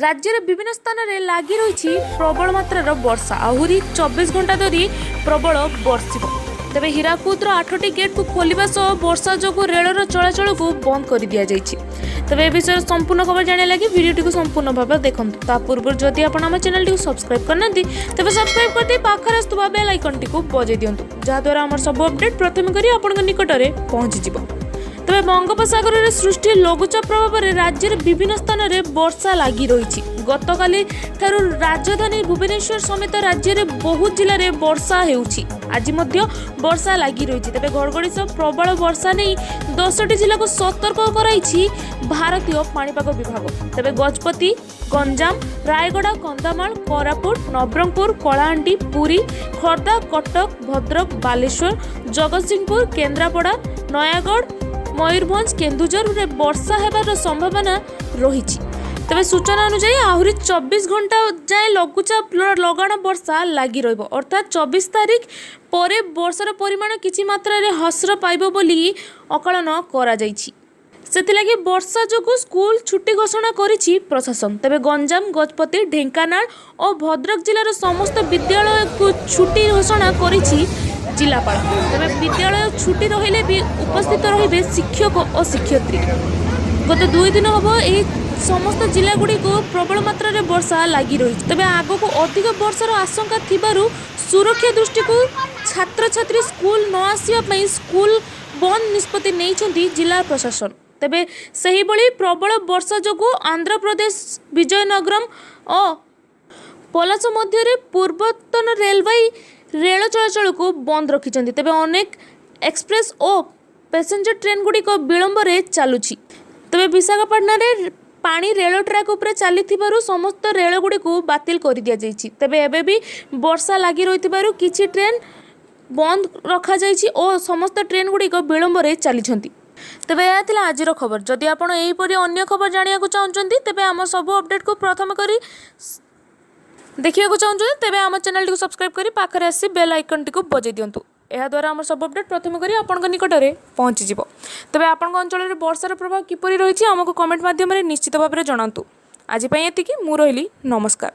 ରାଜ୍ୟର ବିଭିନ୍ନ ସ୍ଥାନରେ ଲାଗି ରହିଛି ପ୍ରବଳ ମାତ୍ରାର ବର୍ଷା। ଆହୁରି 24 ଘଣ୍ଟା ଧରି ପ୍ରବଳ ବର୍ଷିବ। ତେବେ ହୀରାକୁଦର 8ଟି ଗେଟ୍କୁ ଖୋଲିବା ସହ ବର୍ଷା ଯୋଗୁଁ ରେଳର ଚଳାଚଳକୁ ବନ୍ଦ କରିଦିଆଯାଇଛି। ତେବେ ଏ ବିଷୟରେ ସମ୍ପୂର୍ଣ୍ଣ ଖବର ଜାଣିବା ଲାଗି ଭିଡ଼ିଓଟିକୁ ସମ୍ପୂର୍ଣ୍ଣ ଭାବେ ଦେଖନ୍ତୁ। ତା ପୂର୍ବରୁ ଯଦି ଆପଣ ଆମ ଚ୍ୟାନେଲଟିକୁ ସବସ୍କ୍ରାଇବ୍ କରିନାହାନ୍ତି, ତେବେ ସବସ୍କ୍ରାଇବ୍ କରିଦେଇ ପାଖରେ ଆସୁଥିବା ବେଲ୍ ଆଇକନ୍ଟିକୁ ବଜାଇ ଦିଅନ୍ତୁ, ଯାହାଦ୍ୱାରା ଆମର ସବୁ ଅପଡେଟ୍ ପ୍ରଥମେ କରି ଆପଣଙ୍କ ନିକଟରେ ପହଞ୍ଚିଯିବ। ତେବେ ବଙ୍ଗୋପସାଗରରେ ସୃଷ୍ଟି ଲଘୁଚାପ ପ୍ରଭାବରେ ରାଜ୍ୟର ବିଭିନ୍ନ ସ୍ଥାନରେ ବର୍ଷା ଲାଗି ରହିଛି। ଗତକାଲି ଠାରୁ ରାଜଧାନୀ ଭୁବନେଶ୍ୱର ସମେତ ରାଜ୍ୟରେ ବହୁ ଜିଲ୍ଲାରେ ବର୍ଷା ହେଉଛି। ଆଜି ମଧ୍ୟ ବର୍ଷା ଲାଗି ରହିଛି। ତେବେ ଘଡ଼ଘଡ଼ି ସହ ପ୍ରବଳ ବର୍ଷା ନେଇ 10ଟି ଜିଲ୍ଲାକୁ ସତର୍କ କରାଇଛି ଭାରତୀୟ ପାଣିପାଗ ବିଭାଗ। ତେବେ ଗଜପତି, ଗଞ୍ଜାମ, ରାୟଗଡ଼ା, କନ୍ଧମାଳ, କୋରାପୁଟ, ନବରଙ୍ଗପୁର, କଳାହାଣ୍ଡି, ପୁରୀ, ଖୋର୍ଦ୍ଧା, କଟକ, ଭଦ୍ରକ, ବାଲେଶ୍ୱର, ଜଗତସିଂହପୁର, କେନ୍ଦ୍ରାପଡ଼ା, ନୟାଗଡ଼, ମୟୂରଭଞ୍ଜ, କେନ୍ଦୁଝରରେ ବର୍ଷା ହେବାର ସମ୍ଭାବନା ରହିଛି। ତେବେ ସୂଚନା ଅନୁଯାୟୀ ଆହୁରି 24 ଘଣ୍ଟା ଯାଏଁ ଲଘୁଚାପ ଲଗାଣ ବର୍ଷା ଲାଗି ରହିବ। ଅର୍ଥାତ୍ 24 ତାରିଖ ପରେ ବର୍ଷାର ପରିମାଣ କିଛି ମାତ୍ରାରେ ହ୍ରାସ ପାଇବ ବୋଲି ଆକଳନ କରାଯାଇଛି। ସେଥିଲାଗି ବର୍ଷା ଯୋଗୁଁ ସ୍କୁଲ ଛୁଟି ଘୋଷଣା କରିଛି ପ୍ରଶାସନ। ତେବେ ଗଞ୍ଜାମ, ଗଜପତି, ଢେଙ୍କାନାଳ ଓ ଭଦ୍ରକ ଜିଲ୍ଲାର ସମସ୍ତ ବିଦ୍ୟାଳୟକୁ ଛୁଟି ଘୋଷଣା କରିଛି ଜିଲ୍ଲାପାଳ। ତେବେ ବିଦ୍ୟାଳୟ ଛୁଟି ରହିଲେ ବି ଉପସ୍ଥିତ ରହିବେ ଶିକ୍ଷକ ଓ ଶିକ୍ଷୟିତ୍ରୀ। ଗତ 2 ଦିନ ହେବ ଏହି ସମସ୍ତ ଜିଲ୍ଲାଗୁଡ଼ିକୁ ପ୍ରବଳ ମାତ୍ରାରେ ବର୍ଷା ଲାଗି ରହିଛି। ତେବେ ଆଗକୁ ଅଧିକ ବର୍ଷାର ଆଶଙ୍କା ଥିବାରୁ ସୁରକ୍ଷା ଦୃଷ୍ଟିକୁ ଛାତ୍ରଛାତ୍ରୀ ସ୍କୁଲ ନ ଆସିବା ପାଇଁ ସ୍କୁଲ ବନ୍ଦ ନିଷ୍ପତ୍ତି ନେଇଛନ୍ତି ଜିଲ୍ଲା ପ୍ରଶାସନ। ତେବେ ସେହିଭଳି ପ୍ରବଳ ବର୍ଷା ଯୋଗୁଁ ଆନ୍ଧ୍ରପ୍ରଦେଶ ବିଜୟନଗରମ ଓ ପଲାସ ମଧ୍ୟରେ ପୂର୍ବତନ ରେଳବାଇ ରେଳ ଚଳାଚଳକୁ ବନ୍ଦ ରଖିଛନ୍ତି। ତେବେ ଅନେକ ଏକ୍ସପ୍ରେସ୍ ଓ ପ୍ୟାସେଞ୍ଜର ଟ୍ରେନ୍ଗୁଡ଼ିକ ବିଳମ୍ବରେ ଚାଲୁଛି। ତେବେ ବିଶାଖାପାଟଣାରେ ପାଣି ରେଳ ଟ୍ରାକ୍ ଉପରେ ଚାଲିଥିବାରୁ ସମସ୍ତ ରେଳଗୁଡ଼ିକୁ ବାତିଲ କରିଦିଆଯାଇଛି। ତେବେ ଏବେ ବି ବର୍ଷା ଲାଗି ରହିଥିବାରୁ କିଛି ଟ୍ରେନ୍ ବନ୍ଦ ରଖାଯାଇଛି ଓ ସମସ୍ତ ଟ୍ରେନ୍ଗୁଡ଼ିକ ବିଳମ୍ବରେ ଚାଲିଛନ୍ତି। ତେବେ ଏହା ଥିଲା ଆଜିର ଖବର। ଯଦି ଆପଣ ଏହିପରି ଅନ୍ୟ ଖବର ଜାଣିବାକୁ ଚାହୁଁଛନ୍ତି, ତେବେ ଆମ ସବୁ ଅପଡ଼େଟ୍କୁ ପ୍ରଥମ କରି ଦେଖିବାକୁ ଚାହୁଁଛନ୍ତି, ତେବେ ଆମ ଚ୍ୟାନେଲଟିକୁ ସବସ୍କ୍ରାଇବ୍ କରି ପାଖରେ ଆସି ବେଲ୍ ଆଇକନ୍ଟିକୁ ବଜାଇ ଦିଅନ୍ତୁ। ଏହାଦ୍ୱାରା ଆମର ସବୁ ଅପଡ଼େଟ୍ ପ୍ରଥମେ କରି ଆପଣଙ୍କ ନିକଟରେ ପହଞ୍ଚିଯିବ। ତେବେ ଆପଣଙ୍କ ଅଞ୍ଚଳରେ ବର୍ଷାର ପ୍ରଭାବ କିପରି ରହିଛି, ଆମକୁ କମେଣ୍ଟ ମାଧ୍ୟମରେ ନିଶ୍ଚିତ ଭାବରେ ଜଣାନ୍ତୁ। ଆଜି ପାଇଁ ଏତିକି, ମୁଁ ରହିଲି, ନମସ୍କାର।